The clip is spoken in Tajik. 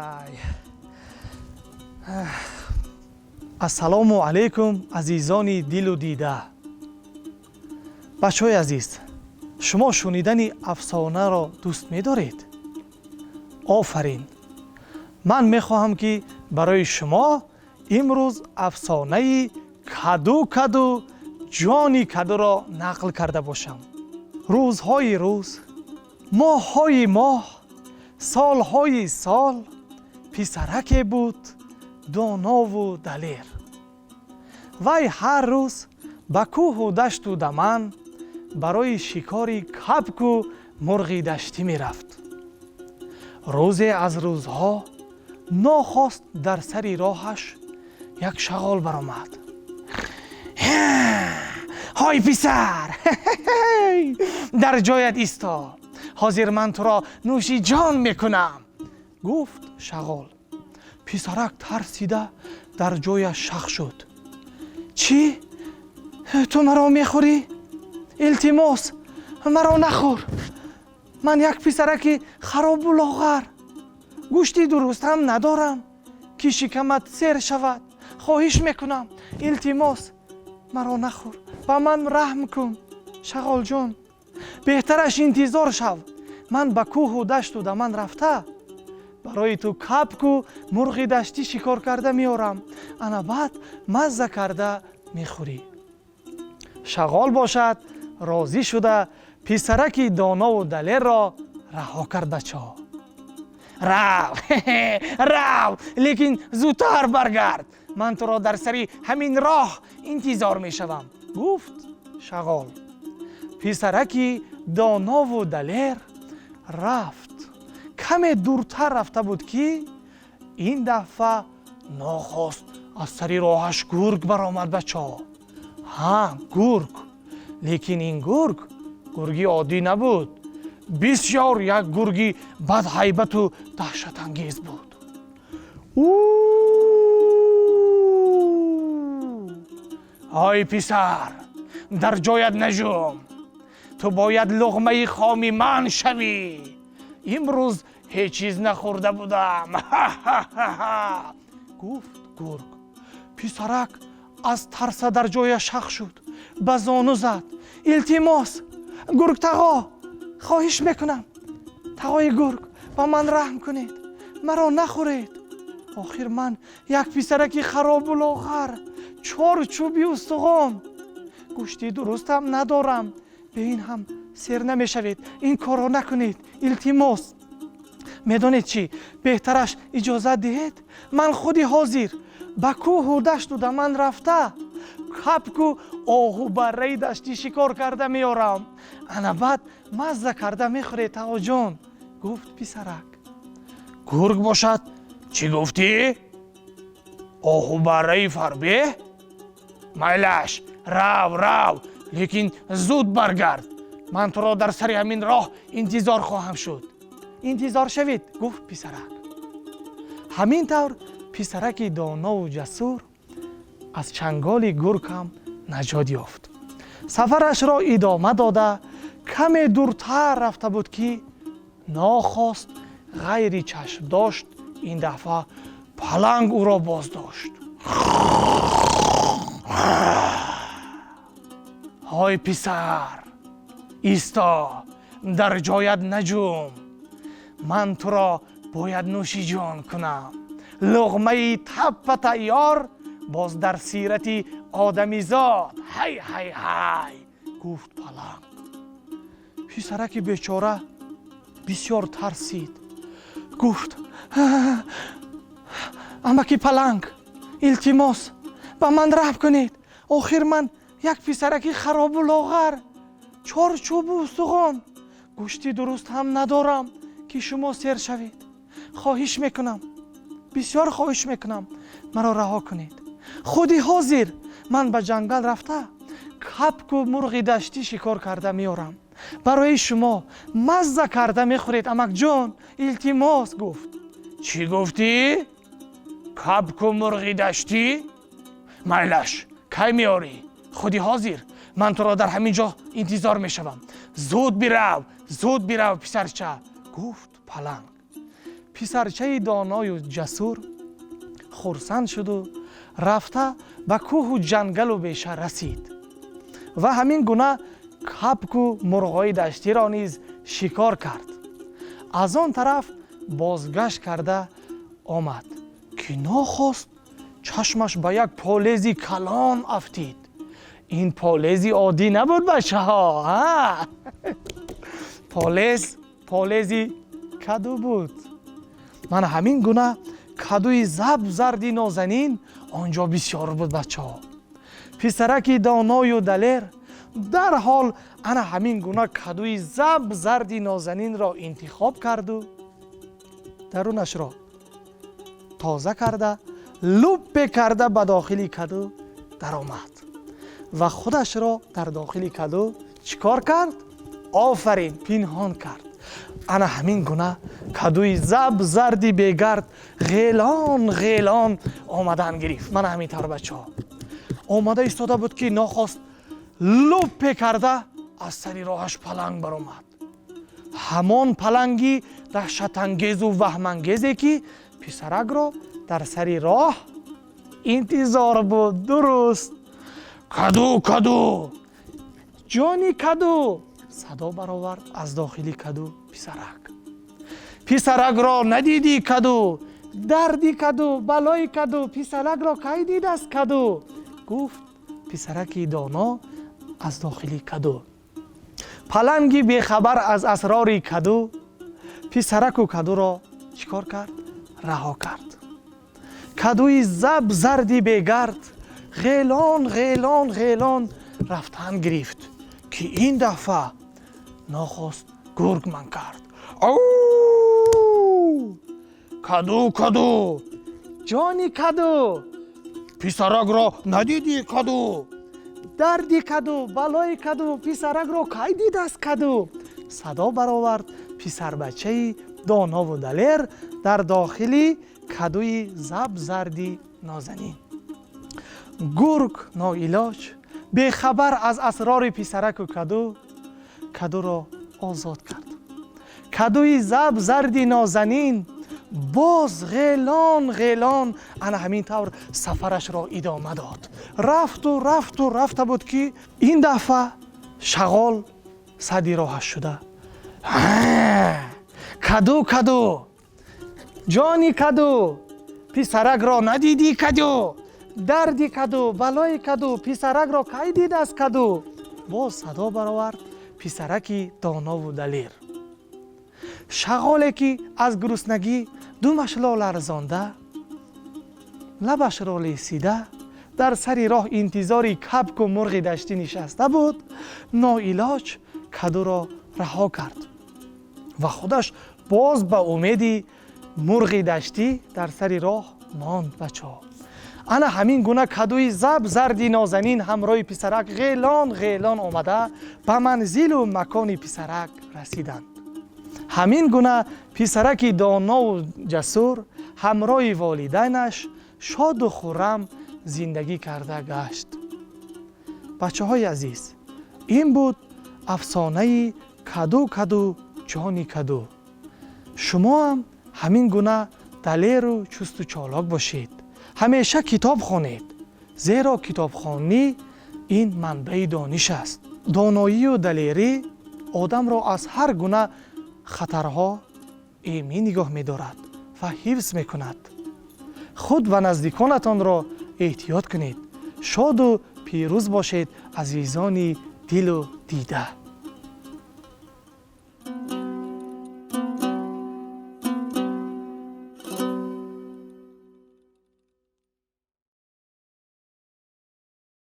Ай. Ассалому алайкум, азизони дилу дида. Бачаҳои азиз, шумо шунидани афсонаро дӯст медоред? Офарин! Ман мехоҳам, ки барои шумо имрӯз афсонаи «Каду, каду, ҷони кадуро» нақл карда бошам. Рӯзҳои рӯз, моҳҳои моҳ, солҳои сол писараке буд донову далер. Вай ҳар рӯз ба кӯҳу дашту даман барои шикори кабку мурғи даштӣ мерафт. Рӯзе аз рӯзҳо нохост дар сари роҳаш як шағол баромад. «Ҳой писар, дар ҷоят исто, ҳозир ман туро нӯши ҷон мекунам», гуфт шағол. Писарак тарсида дар ҷояш шах шуд. «Чӣ? Ту маро мехӯрӣ? Илтимос, маро нахӯр. Ман як писараки харобу лоғар, гӯшти дурустам надорам, ки шикамат сер шавад. Хоҳиш мекунам, илтимос, маро нахӯр, ба ман раҳм кун, шағолҷон. Беҳтараш интизор шав, ман ба кӯҳу дашту даман рафта, барои ту кабку мурғи даштӣ шикор карда меорам. Ана баъд мазза карда мехӯрӣ». Шағол бошад, розӣ шуда, писараки донову далерро раҳо кард. Бачаҳо, рав, рав, лекин зудтар баргард. Ман туро дар сари ҳамин роҳ интизор мешавам, гуфт шағол. Писараки донову далер рафт. Каме дуртар рафта буд, ки ин дафъа нохост аз сари роҳаш гург баромад. Бачаҳо, ҳа, гург. Лекин ин гург гурги оддӣ набуд, бисёр як гурги бадҳайбату даҳшатангез буд. У «Ҳой писар, дар ҷоят нажум, ту бояд луғмаи хоми ман шавӣ. Имрӯз ҳеҷ чиз нахӯрда будам», гуфт гург. Писарак аз тарса дар ҷояш шах шуд, ба зону зад. «Илтимос, гург тағо, хоҳиш мекунам, тағои гург, ба ман раҳм кунед, маро нахӯред. Охир ман як писараки харобу лоғар, чор чӯби устухон, гӯшти дурустам надорам, бе ин ҳам сер намешавед. Ин корро накунед, илтимос. Медонед чӣ? Беҳтараш иҷозат диҳед, ман худи ҳозир ба кӯҳу дашту даман рафта, кабку оҳу барраи даштӣ шикор карда меорам. Ана баъд мазза карда мехӯред, тағоҷон», гуфт писарак. Гург бошад: «Чӣ гуфтӣ? Оҳу барраи фарбеҳ? Майлаш, рав, рав, лекин зуд баргард. Ман туро дар сари ҳамин роҳ интизор хоҳам шуд». «Интизор шавед», гуфт писарак. Ҳамин тавр писараки донову ҷасур аз чанголи гург ҳам наҷот ёфт. Сафарашро идома дода, каме дуртар рафта буд, ки нохост ғайри чашмдошт ин дафъа паланг ӯро боздошт. «Ҳой писар, исто, дар ҷоят наҷум. Ман туро бояд нӯши ҷон кунам. Луғмаи таппа тайёр боз дар сирати одамизод. Ҳай, ҳай, ҳай», гуфт паланг. Писараки бечора бисёр тарсид, гуфт: «Амаки паланг, илтимос, ба ман раҳм кунед. Охир ман як писараки харобу лоғар, чор чӯбу устухон, гӯшти дуруст ҳам надорам, ки шумо сер шавед. Хоҳиш мекунам, бисёр хоҳиш мекунам, маро раҳо кунед. Худи ҳозир ман ба ҷангал рафта, кабку мурғи даштӣ шикор карда меорам, барои шумо мазза карда мехӯред, амакҷон, илтимос», гуфт. «Чӣ гуфтӣ? Кабку мурғи даштӣ? Майлаш, кай меорӣ? Худи ҳозир ман туро дар ҳамин ҷо интизор мешавам. Зуд бирав, зуд бирав, писарча», гуфт паланг. Писарчаи доною ҷасур хурсанд шуду рафта ба кӯҳу ҷангалу беша расид ва ҳамин гуна кабку мурғҳои даштиро низ шикор кард. Аз он тараф бозгашт карда омад, ки нохост чашмаш ба як полези калон афтид. Ин полези оддӣ набуд, бачаҳо, полез полези каду буд. Мана ҳамин гуна кадуи заб зарди нозанин он ҷо бисёр буд, бачаҳо. Писараки доною далер дарҳол ана ҳамин гуна кадуи заб зарди нозанинро интихоб карду дарунашро тоза карда, луппе карда ба дохили каду даромад ва худашро дар дохили каду чӣ кор кард? Офарин, пинҳон кард. Ана ҳамин гуна кадуи заб зарди бегард ғелон ғелон омадан гирифт. Мана ҳамин тавр, бачаҳо, омада истода буд, ки нохост луппе карда аз сари роҳаш паланг баромад. Ҳамон паланги даҳшатангезу ваҳмангезе, ки писаракро дар сари роҳ интизор буд. Дуруст. «Каду, каду, ҷони каду!» садо баровард аз дохили каду писарак. «Писаракро надидӣ, каду? Дарди каду, балои каду, писаракро кай дидааст каду?» гуфт писараки доно аз дохили каду. Паланги бехабар аз асрори каду писараку кадуро чӣ кор кард? Раҳо кард. Кадуи заб зарди бегард ғелон ғелон ғелон рафтан гирифт, ки ин дафъа нохост гург ман кард: «Ау! Каду, каду, ҷони каду, писаракро надидӣ, каду? Дарди каду, балои каду, писаракро кай дидааст каду?» садо баровард писарбачаи донову далер дар дохили кадуи забзарди нозанин. Гург ноилоҷ, бехабар аз асрори писараку каду, кадуро озод кард. Кадуи заб зарди нозанин боз ғелон ғелон ана ҳамин тавр сафарашро идома дод. Рафту рафту рафта буд, ки ин дафъа шағол сади роҳаш шуда: «Каду, каду, ҷони каду, писаракро надидӣ, каду? Дарди каду, балои каду, писаракро кай дидааст каду?» боз садо баровард писараки донову далер. Шағоле, ки аз гуруснагӣ думашро ларзонда, лабашро лесида, дар сари роҳ интизори кабку мурғи даштӣ нишаста буд, ноилоҷ кадуро раҳо кард ва худаш боз ба умеди мурғи даштӣ дар сари роҳ монд. Бачаҳо, ана ҳамин гуна кадуи заб зарди нозанин ҳамроҳи писарак ғелон ғелон омада ба манзилу макони писарак расиданд. Ҳамин гуна писараки донову ҷасур ҳамроҳи волидайнаш шоду хуррам зиндагӣ карда гашт. Бачаҳои азиз, ин буд афсонаи «Каду, каду, ҷони каду». Шумоам ҳамин гуна далеру чусту чолок бошед, ҳамеша китоб хонед, зеро китобхонӣ ин манбаи дониш аст. Доноию далерӣ одамро аз ҳар гуна хатарҳо эмин нигоҳ медорад ва ҳифз мекунад. Худ ва наздиконатонро эҳтиёт кунед. Шоду пирӯз бошед, азизони дилу дида.